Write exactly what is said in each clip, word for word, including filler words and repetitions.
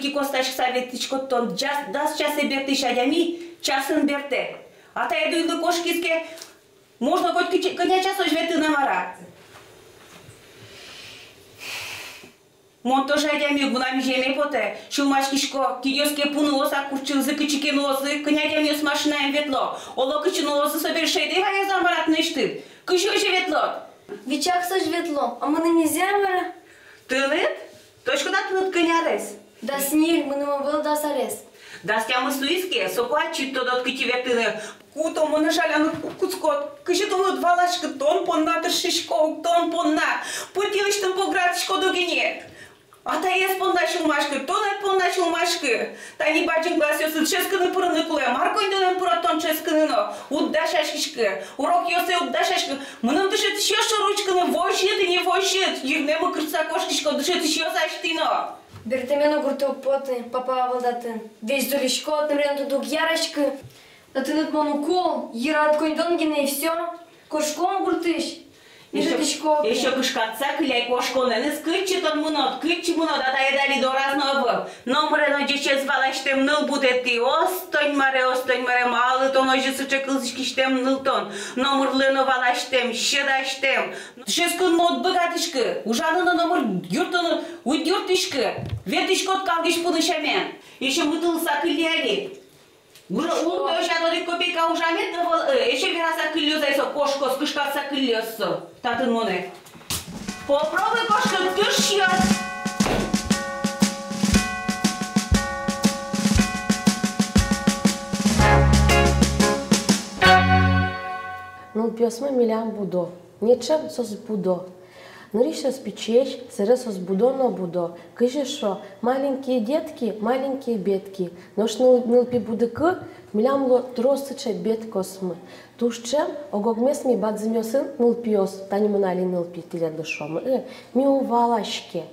Кик остаськыса ветлӥськод тон, час, дас часэ бертӥсь адями часын бертэ. Атаед уйлы кошкиз ке, можно коть кыӵе, кӧня часозь ветлыны, мар-а? Мон тоже адями ук, мынам иземе потэ, сюлмаськисько, кидъёс ке пуныосак куртчылӥзы, кытчы ке нуозы, кӧня адямиос машинаен ветло, оло кытчы нуозы, собере шӧдэ ваёз-а, мар-а, тынэсьтыд? Кызьы озьы ветлод? Вичаксозь ветло, а мыным нельзя, мар-а? Тыныд? Точка, да, тыныд кӧня арес? Дас ньыль, мыным ӧвӧл дас арес. Дас тямыс луиз ке, соку ачид тодод, кытчы ветлыны. Ку тон монэ жаляны ку-, кутскод, кызьы тон уд валаськы, тон понна тыршисько ук, тон понна. Путь йылысьтым поградӥськод ук ини. Атаез понна сюлмаськы, тонэд понна сюлмаськы. Тани бадӟым классъёсы дышетскыны пырыны кулэ, мар коньдонэн пырод тон дышетскыны но? Уд дасяськиськы, урокъёсты уд дасяськы. Мыным дышетӥсьёс шоры учкыны возьыт ини, возьыт. Йырме мыкыртса кошкисько дышетӥсьёс азьтӥ но. Бертэме но гуртэ уг поты, папа ӧвӧл татын. Весь зульысько, отын милемлы туж уг яраськы. Но тыныд мон уг кул, йырад коньдон гинэ и всё. Кошком гуртысь. Ещё, ещё кышкатса кылляй кошконэныз, кытчы тон мынод, кытчы мынод, атаед али дораз но ӧвӧл. Номыре но ӟечез валасьтэм ныл будэтӥ, остонь маре, остонь маре, малы тон озьы сыӵе кылзӥськисьтэм ныл тон, номырлы но валасьтэм, сьӧдасьтэм. Дышетскыны но уд быгатӥськы, ужаны но номыр юрттыны уд юрттӥськы, ветлӥськод калгись пуны сямен, ещё мытылыса кылли али. Уже ун пӧзят одӥг копейка ужамед но ӧвӧл, э, ещё вераса кыллёз ай со, кошкоз, кышкатса кыллёз со татын монэ. Попробуй кошкы, тышъёс. Нылпиосмы милям будо. Нечем соос будо. Нырысь соос пичиесь, собере соос будо но будо. Кызьы шуо, маленькие детки, маленькие бедки. Нош ныл-, нылпи будыкы, милям луо трос сыӵе бедкаосмы. Туж ӵем ог-огмес ми бадӟымъёсын, нылпиос, тани мон али нылпи тӥледлы шуом, э, ми уг валаське.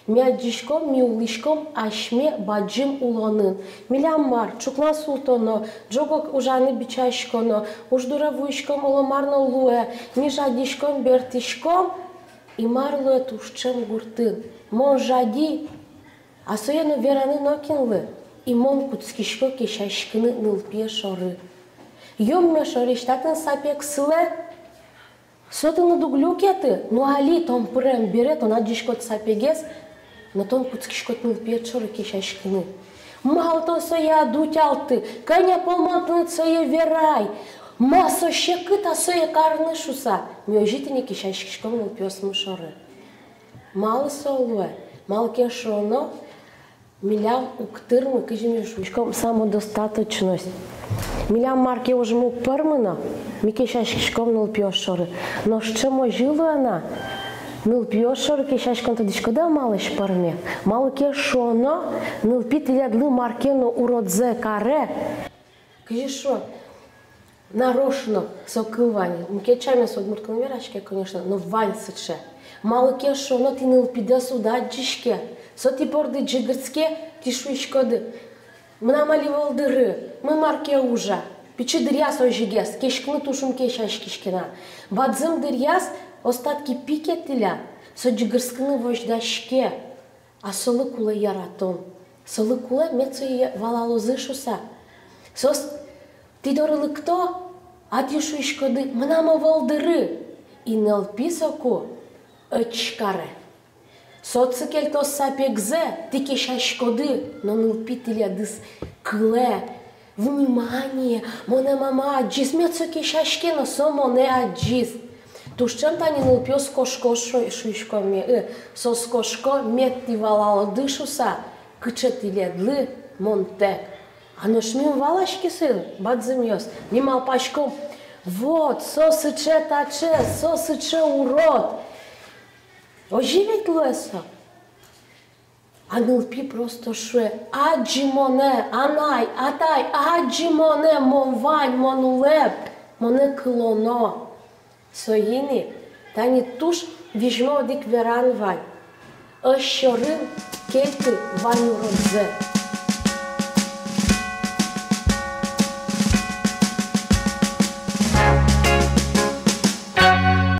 Ми адӟиськом, ми улӥськом асьме бадӟым улонын. Милям мар, ӵукна султоно, ӝог-ог ужаны бичаськоно, уж дуре вуиськом, оло мар но луэ, ми жадиськом, бертӥськом. И мар луэ туж ӵем гуртын? Мон жади, а сое но вераны нокинлы. И мон кутскисько кесяськыны нылпие шоры. Юнме шорысь татын сапег сылэ. Со тыныд уг люкеты, но али тон пырем бере тон адӟиськод сапегез, но тон кутскиськод нылпиед шоры кесяськыны. Малы тон сое ӧд утялты, кӧня пол мон тыныд сое верай, ма со секыт-а сое карыны шуыса, ми озьы тӥни кесяськиськом нылпиосмы шоры. Малы со луэ? Малы ке шуоно, милям уг тырмы, кызьы ми шуиськом, самодостаточность. Милям мар ке ужмы уг пӧрмы но, ми кесяськиськом нылпиос шоры. Нош ӵем озьы луэ на, нылпиос шоры кесяськон, тодӥськоды-а, малысь пӧрме? Малы ке шуоно, нылпи тӥледлы мар ке но уродзэ каре. Кызьы шуо, нарочно, со кыл вань. Мукет сямен со удмурт кылын вераське, конечно, но вань сыӵе. Малы ке шуоно, тӥ нылпидэс уд адӟиське. Со тӥ борды ӟыгыртске, тӥ шуиськоды: мынам али вӧл дыры, мон мар ке ужа. Пичи дыръяз озьыгес, кеськыны туж ум кесяськиське на. Бадӟым дыръяз остатки пи ке тӥляд, со ӟыгырскыны возьдаське. А солы кулэ яратон. Солы кулэ, мед сое валалозы шуыса. Соос тӥ доры лыкто, а тӥ шуиськоды: мынам ӧвӧл дыры. И нылпи соку ӧч каре. Со отчы кельтоз сапегзэ, тӥ кесяськоды, но нылпи тӥледыз кылэ. Внимание, монэ мама адӟиз, мед со кесяське но, со монэ адӟиз. Туж ӵем тани нылпиос кошко, шо-, шуиськом ми, э, соос кошко, мед тӥ валалоды шуыса, кыӵе тӥледлы монтэк. А нош ми ум валаське сое, бадӟымъёс, ми малпаськом: вот, со сыӵе-таӵе, со сыӵе урод. Озьы ведь луэ со. А нылпи просто шуэ: адӟы монэ, анай, атай, адӟы монэ, мон вань, мон улэп, монэ кылоно. Соин ик тани туж визьмо одӥг веран вань: ӧс сьӧрын кельты вань уродзэ.